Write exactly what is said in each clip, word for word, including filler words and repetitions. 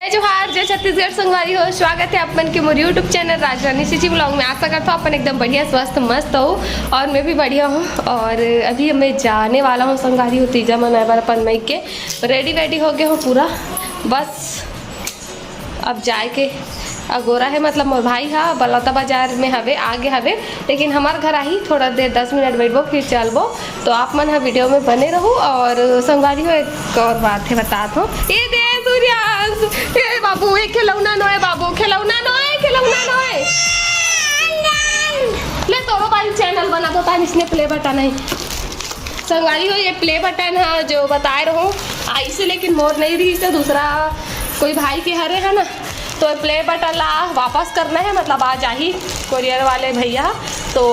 जय जोहार, जय छत्तीसगढ़ संगवारी हो। स्वागत है आप मन के मोर YouTube चैनल राजरानी सीजी ब्लॉग में। आशा करता हूँ अपन एकदम बढ़िया, स्वस्थ, मस्त हो और मैं भी बढ़िया हूँ। और अभी मैं जाने वाला हूँ संगवारी हो, तीजा मनाए बर अपन मई के। रेडी वेडी हो गए हो पूरा, बस अब जाए के अगोरा है, मतलब मोर भाई हा बलौदा बाजार में हवे, आगे हवे, लेकिन हमार घर आही, थोड़ा देर दस मिनट बैठबो फिर चलबो। तो आप मन ह वीडियो में बने रहू। और संगवारी हो, एक और बात है बतात हूँ, ये दे सूर्यांश, ए बाबू, एक खिलौना नोए बाबू, खिलौना नोए, खिलौना नोए। ले तोरो बारी चैनल बना दो, तान इसने प्ले बटन है। संगवारी हो, ये प्ले बटन है जो बताए रहो, ऐसे लेकिन मोर नहीं रही से दूसरा कोई भाई के हरे है ना, तो प्ले बटन ला वापस करना है, मतलब आ जाही कोरियर वाले भैया, तो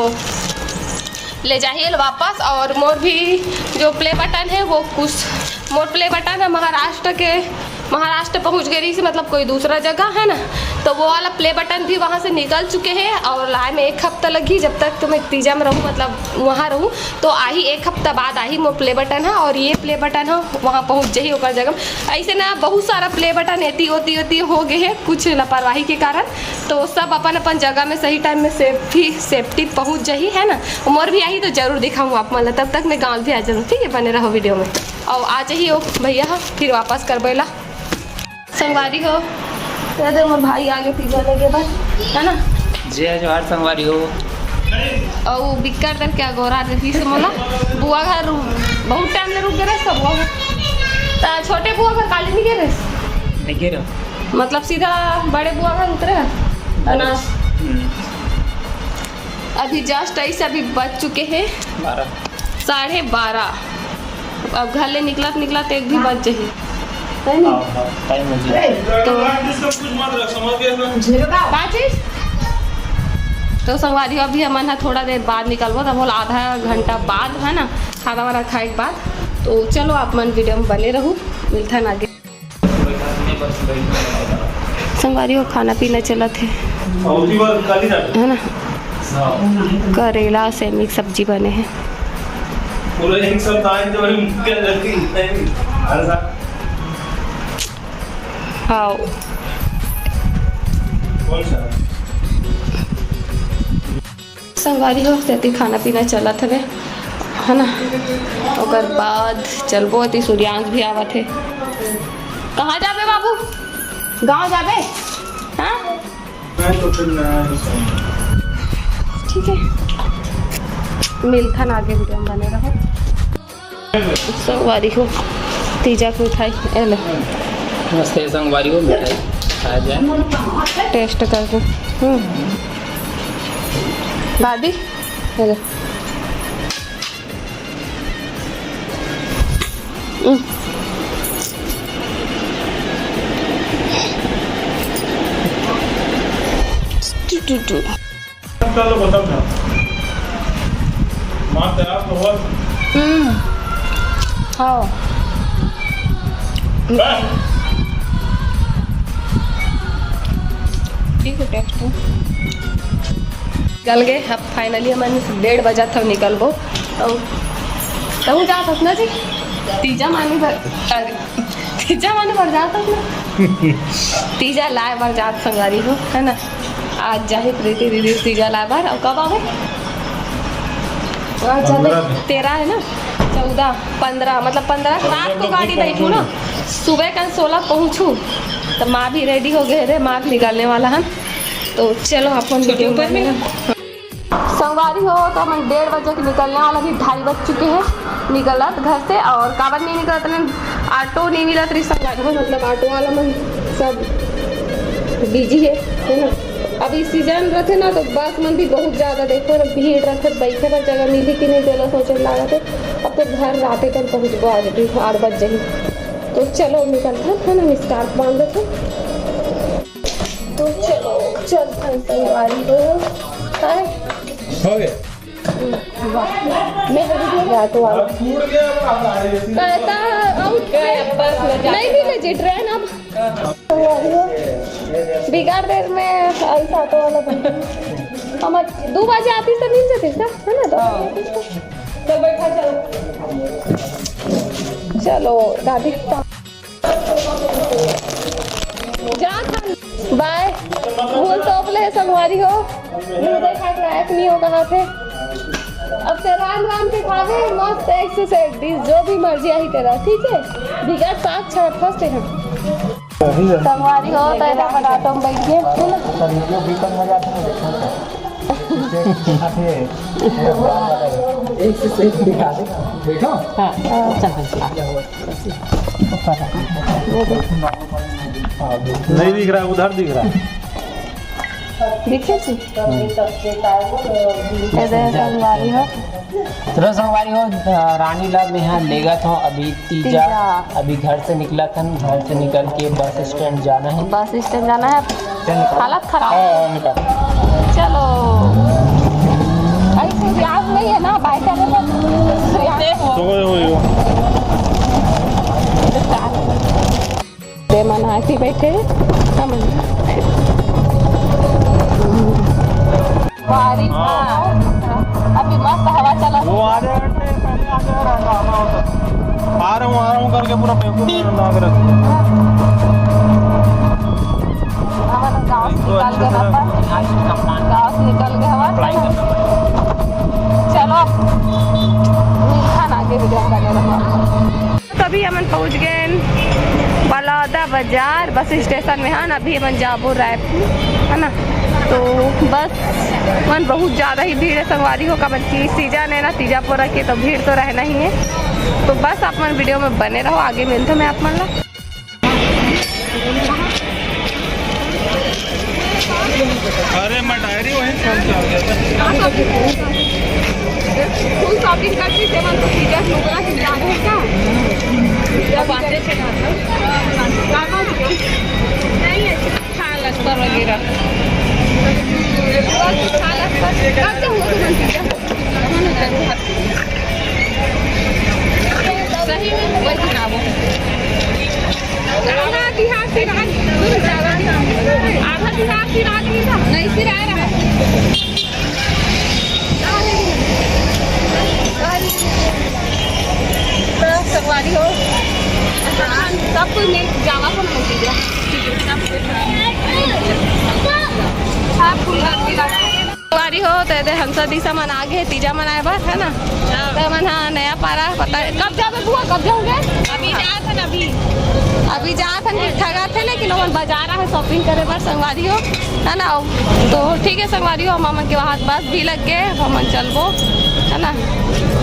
ले जाही वापस। और मोर भी जो प्ले बटन है वो कुछ, मोर प्ले बटन है महाराष्ट्र के, महाराष्ट्र पहुंच गई से, मतलब कोई दूसरा जगह है ना, तो वो वाला प्ले बटन भी वहाँ से निकल चुके हैं और लाए में एक हफ्ता लगी। जब तक तो मैं तीजा में रहूँ, मतलब वहाँ रहूँ, तो आही एक हफ्ता बाद आही मोर प्ले बटन है और ये प्ले बटन है वहाँ पहुँच जाही ओकर जगह। ऐसे ना बहुत सारा प्ले बटन एती ओती ओती हो गए हैं कुछ लापरवाही के कारण, तो सब अपन अपन जगह में सही टाइम में सेफ ही सेफ्टी पहुँच जाही, है ना। मोर भी आही तो जरूर दिखाऊँ आप मन ला। तब तक मैं गाँव भी आ जाऊँ, ठीक है, बने रहो वीडियो में। और आ जाही ओ भैया, फिर वापस करबे ला। संगवारी हो, ये दे मोर भाई आगे पिज्जा लेके बस, है ना। जय जोहार संगवारी हो। और बिक्कर दर क्या गोरा दे फिर से मोला बुआ घर बहुत टाइम ले रुक गए रहे सब बुआ घर। ता छोटे बुआ घर काली नहीं गए रहे। नहीं गए रहे। मतलब सीधा बड़े बुआ घर उतरे हैं। अनाज। हम्म। अभी जस्ट ऐसे अभी बज चुके हैं बारह। साढ़े बारह। अब घर ले निकलत निकलत एक भी बज जाही, है नी? हाँ, हाँ, टाइम हो गया। तो का चीज? तो संगवारी हो, अभी हमन ह थोड़ा देर बाद निकलबो, तब बोल आधा घंटा बाद, है ना, खाना वाना खाए के बाद। तो चलो आप मन वीडियो में बने रहू, मिलथन आगे। संगवारी हो, खाना पीना चलत है, है ना? करेला सेमी के सब्जी बने है। पूरा एक सप्ताह है तो वही मुश्किल लगती है। हर साल। हाँ। कौन सा? संगवारी हो, तेती खाना पीना चलत हवे, है ना? ओकर बाद चलबो, अति सूर्यांश भी आवत है। कहाँ जाबे बाबू? गाँव जाबे? हाँ? मैं तो फिर नया ही सोऊंगा। ठीक है, मिलथन आगे वीडियो में बने रहो। संगवारी हो, तीजा के मिठाई, ए ले। नमस्ते संगवारी हो, मिठाई खाया जाए। टेस्ट करके। हम्म। दादी, ए ले। हम्म। Two, two, two. चलो, बता ना। माँ तैयार तो हुआ। हम्म। हाँ। हाँ। ठीक है, टेस्ट है। निकल गए, अब फाइनली हमन डेढ़ बजा था निकलबो। तो तहूँ जात हस ना जी? तीजा माने बर, अरे, तीजा माने बर जात हस ना? तीजा लाए बर जात संगवारी हो, है ना? आज जाही प्रीति दीदी तीजा लाए बर। और कब आवे? आज जाबे पंद्रह। तेरह है ना, चौदह, पंद्रह, मतलब पंद्रह रात को गाड़ी बैठू ना, सुबह कल सोलह पहुँचू। तो माँ भी रेडी हो गए रे, माँ भी निकलने वाला है। तो चलो अपन छोटी वीडियो ऊपर में। बनाने। संगवारी हो, तो हमन डेढ़ बजे के निकलने वाला, अभी ढाई बज चुके हैं निकलत घर से। और काबर नहीं निकलत रहे, ऑटो नहीं मिलत रही संगवारी हो, मतलब ऑटो वाला मन सब बिजी है, है ना। अभी सीजन रहते ना तो बस मन भी बहुत ज़्यादा, देखो ना, भीड़ रहते, बैठे बर जगह मिली कि नहीं, तेला सोचे लागत है। अब तो घर राते तक पहुँचबो, आज भी आठ बज जाही। तो चलो निकलते हैं, है ना, स्कार्फ बांध देते। तो चलो, चलते हैं संगवारी हो। हाय। हो गया। वाह। मैं भी गया तो आओ। कहता आउट नहीं मिले जी ट्रेन अब। संगवारी हो। बिगाड़ देर में ऐसा ऑटो वाला बन। हम दो बजे आती तो मिल जाती ना, है ना? तो चल बैठा, चल। चलो, दादी। जा खान, बाय। फूल तोप ले संगवारी हो, मुंह देखा के लायक नहीं हो कहा थे। अब ते राम राम के खावे, मस्त एक से एक डिश, जो भी मर्जी आई तेरा, ठीक है। बिगड़ साग छाट फंसते हैं। संगवारी हो तो इधर बना तो हम बैठ गए, है ना? एक से एक दिखा दे। बैठो। हाँ, चल, चल, चल। नहीं दिख रहा है, उधर दिख रहा है। दिखे छी? ये दे संगवारी हो। चलो संगवारी हो, अ, रानी ला मेहा लेगत हो अभी तीजा। तीजा। अभी घर से निकलत हन, घर से निकल के बस स्टैंड जाना है। बस स्टैंड जाना है। चल निकल। हालत खराब। हाँ, हाँ, निकल। चलो। अरे सूर्यास्त नहीं है ना, बाय करे पर सूर्यास्त। तो वही, वही, वही। ते मन हाथी बैठे हैं। हम बारिश। हाँ। अभी मस्त हवा चला। वो आ जाए, पहले आ जाए, हंगामा होता। आ रहा हूँ, आ रहा हूँ करके पूरा बेवकूफ बना के रख दिया। हमारा गाँव से निकल गया हवा। गाँव से निकल गया हवा। चलो, अब मिलथन आगे वीडियो में बने रहो। तो अभी हमन पहुंच गए बलौदा बाजार बस स्टेशन में, हाँ ना। अभी हमन जाबो रायपुर, है ना। तो बस मन बहुत ज़्यादा ही भीड़ है संगवारी हो, काबर कि सीजन है ना, तीजा पोरा के, तो भीड़ तो रहना ही है। तो बस आप मन वीडियो में बने रहो, आगे मिलते मैं आप मन ला। अरे, मैं डायरी वहीं छोड़ के आ गया था। फुल शॉपिंग करती सेवन तो सीधा नुकरा के जा रहे हैं क्या? अब आते थे ना। नहीं है। हाँ, लस्तर वगैरह। हाँ, लस्तर। कब से हुआ तो बनती है? सही में वही बनाबो। आधा बिहार से राज, आधा बिहार से राज नहीं था, नहीं सिरा रहा। संगवारी हो, सब कोई मिल जावा को नहीं दिया। आप फुल रख दिला। संगवारी हो, तो एदे हंसा दिशा मन आ गे तीजा मनाए बर, है ना? हाँ। तो मन हा नया पारा, पता है, कब जाबे बुआ, कब जाओगे? अभी जात हन, अभी। अभी जात हन, ठगा थे, लेकिन ओमन बाजार आहे shopping करे बर, संगवारी हो, है ना? तो ठीक है संगवारी हो, हम मन के वहाँ बस भी लग गए, हम मन चलबो, है ना?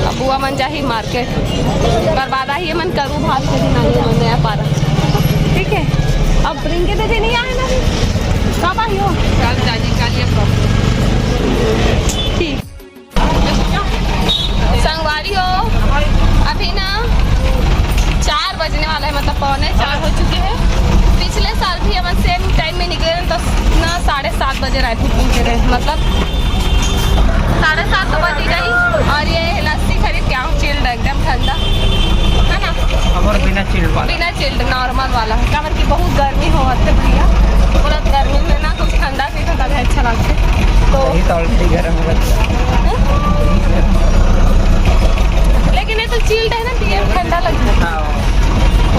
अब बुआ मन जाही market, बर्बाद आही मन करू भात के दिन आही मन नया पारा, ठीक है? अब रिंके दीदी नहीं आए ना, कब आई हो? कल जानी, कल या परसों। ठीक। संगवारी हो, अभी ना चार बजने वाला है, मतलब पौने चार हो चुके हैं। पिछले साल भी हम same time में निकले रहे, तो ना साढ़े सात बजे रायपुर पहुंचे रहे, मतलब साढ़े सात तो बज ही गई। और ये लस्सी खरीद के आऊँ, chilled, एकदम ठंडा, है ना? हमारे बिना chilled वाला। बिना chilled, normal वाला, काबर कि बहुत गर्मी होवत है भैया, पूरा गर्मी में ना कुछ ठंडा पी तो तभी अच्छा लगता है। तो यही तो already गर्म हो रहा है। लेकिन ये तो chilled है ना, पिए में ठंडा लगता है। हाँ।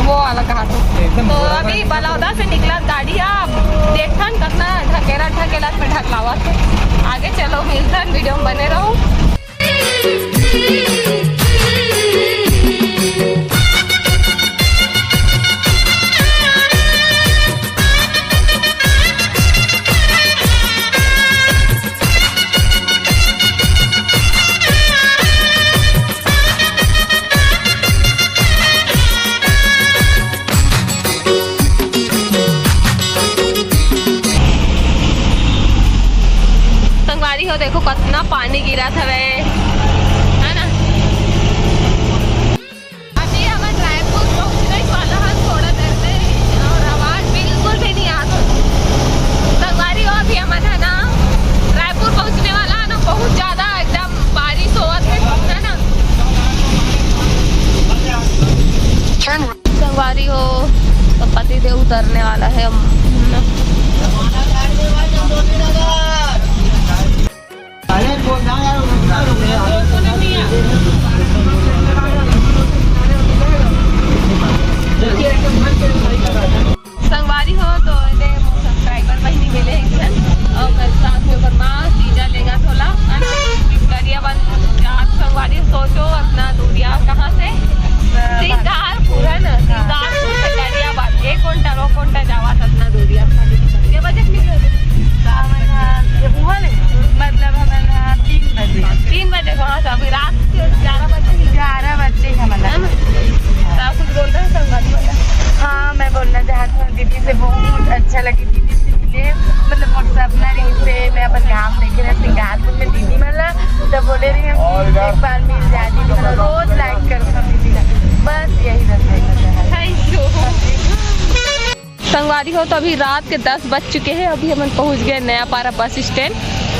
वो वाला कहा तो। एकदम तो पूरा अभी बलौदा से निकला गाड़ी, अब देखथन कतना ढकेला ढकेला में ढकलावत है। आगे चलो, मिलथन, वीडियो में बने रहो। संगवारी हो, देखो कतना पानी गिरत हवे, है ना? अभी हमन रायपुर पहुंचने वाला हन, थोड़ा देर में, और आवाज बिल्कुल भी नहीं आत। संगवारी हो, अभी हमन है ना रायपुर पहुंचने वाला है ना, बहुत ज्यादा एकदम बारिश होवत है, है ना? संगवारी हो, तो पति देव उतरने वाला है। हम बहुत अच्छा लगे दीदी से मिले, मतलब मोर सपना रहिसे, मैं अपन गाँव देखे रहे सिंगारपुर में दीदी मन ला, तो बोले रहे हम कि एक बार मिल जाए दीदी मन, रोज लाइन करत हन दीदी ला, बस यही बस है। संगवारी हो, तो अभी रात के दस बज चुके हैं, अभी हमन पहुंच गए नयापारा बस स्टैंड।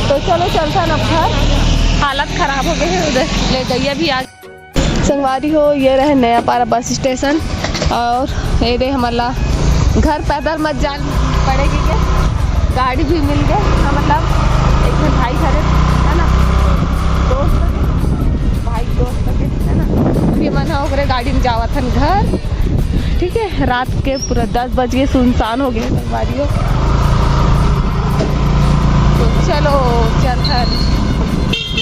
तो चलो चलथन अब घर, हालत खराब हो गए है, उधर ले गैया भी आ। संगवारी हो, ये रहे नयापारा बस स्टेशन और ये दे हमला घर पैदल मत जान पड़ेगी के गाड़ी भी मिल गए, हाँ, मतलब एक ठन भाई घरे है ना, दोस्त के, भाई दोस्त के है ना, ये मन ह ओकरे गाड़ी में जावत हन घर। ठीक है, रात के पूरा दस बज गए, सुनसान हो गए संगवारी हो। तो चलो चलथन,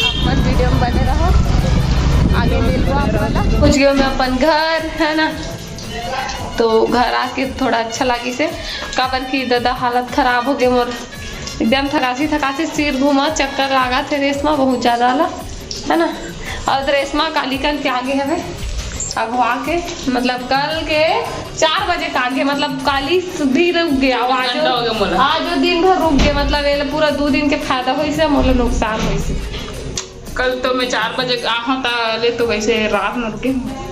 अपन वीडियो में बने रहो, आगे मिलबो आप मन ला। पहुंच गए मैं अपन घर है ना, तो घर आके थोड़ा अच्छा लागिस हे, काबर कि दादा हालत खराब हो गए मोर, एकदम थकासी थकासी, सिर घूमा, चक्कर लागत हे रेशमा बहुत ज्यादा ला, है ना। और रेशमा काली कल के आगे हवे, अगवा के, मतलब कल के चार बजे के आगे, मतलब काली भी रुक गया, आज घंटा हो गया मोला। आज वो दिन भर रुक गया, मतलब ये पूरा दो दिन के फायदा होइस हे, मोला नुकसान होइस हे। कल तो मैं चार बजे आहा था, ले तो वैसे रात में रुके हूँ।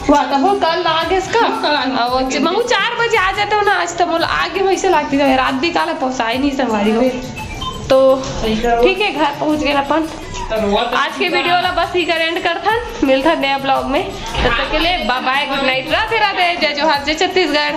वाह, तब वो कल आ गए इसका? हाँ, कल आ गए। अब वो च-, महू चार बजे आ जाते हो ना, आज तो मोला आगे वैसे लागती थी, रात भी काला पहुँचाई नहीं संगवारी हो। तो ठीक है, घर पहुँच गए अपन। आज के वीडियो ला बस ही कर एंड करथन, मिलथन नया ब्लॉग में, तब तक के लिए बाय बाय, गुड नाइट, राधे राधे, जय जोहार, जय छत्तीसगढ़।